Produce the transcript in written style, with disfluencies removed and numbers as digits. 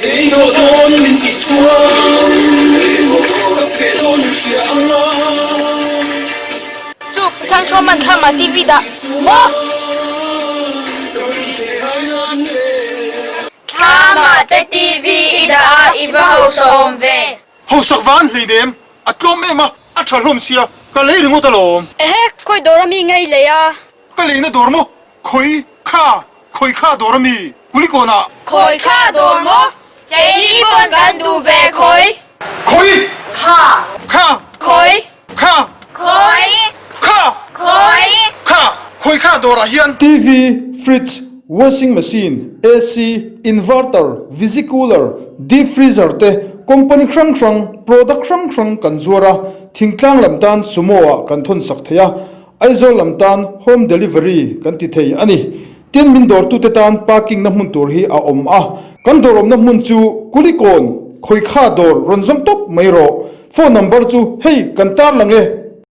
Ei dawh dawn min tih chuan ka feh dawn in hria ang a. Chu Thangthawman thlama TV dah maw? Thlama te TV i dah a i va hausa awm ve. Hausak van hlei nem, a tlawm em a, a tha hlawm sia, ka lei ringawt alawm. Ehe, khawi dawr ami ngei lei a? Ka leina dawr maw? Khawi kha, khawi kha dawr ami? Kulikawn ah. Khawi kha dawr maw? Keini pawn kan duh ve khawi. Khawi kha. Kha. Khawi. Kha. Khawi. Kha. Khawi. Kha. Khawi kha dawr ah hian. TV, fridge, washing machine, AC, inverter, visi cooler, deep freezer te company hrang hrang, product hrang hrang kan zuar a, thingtlang lam tan sumo ah kan thawn sak thei a. Aizawl lam tan home delivery kan ti thei a ni. Tin, min dawrtute tan parking na hmun tur hi a awm a. Kan dawr awmna hmun chu Kulikawn, Khawikha dawr rawn zawng tawp mai rawh. Phone number chu hei kan tarlang e.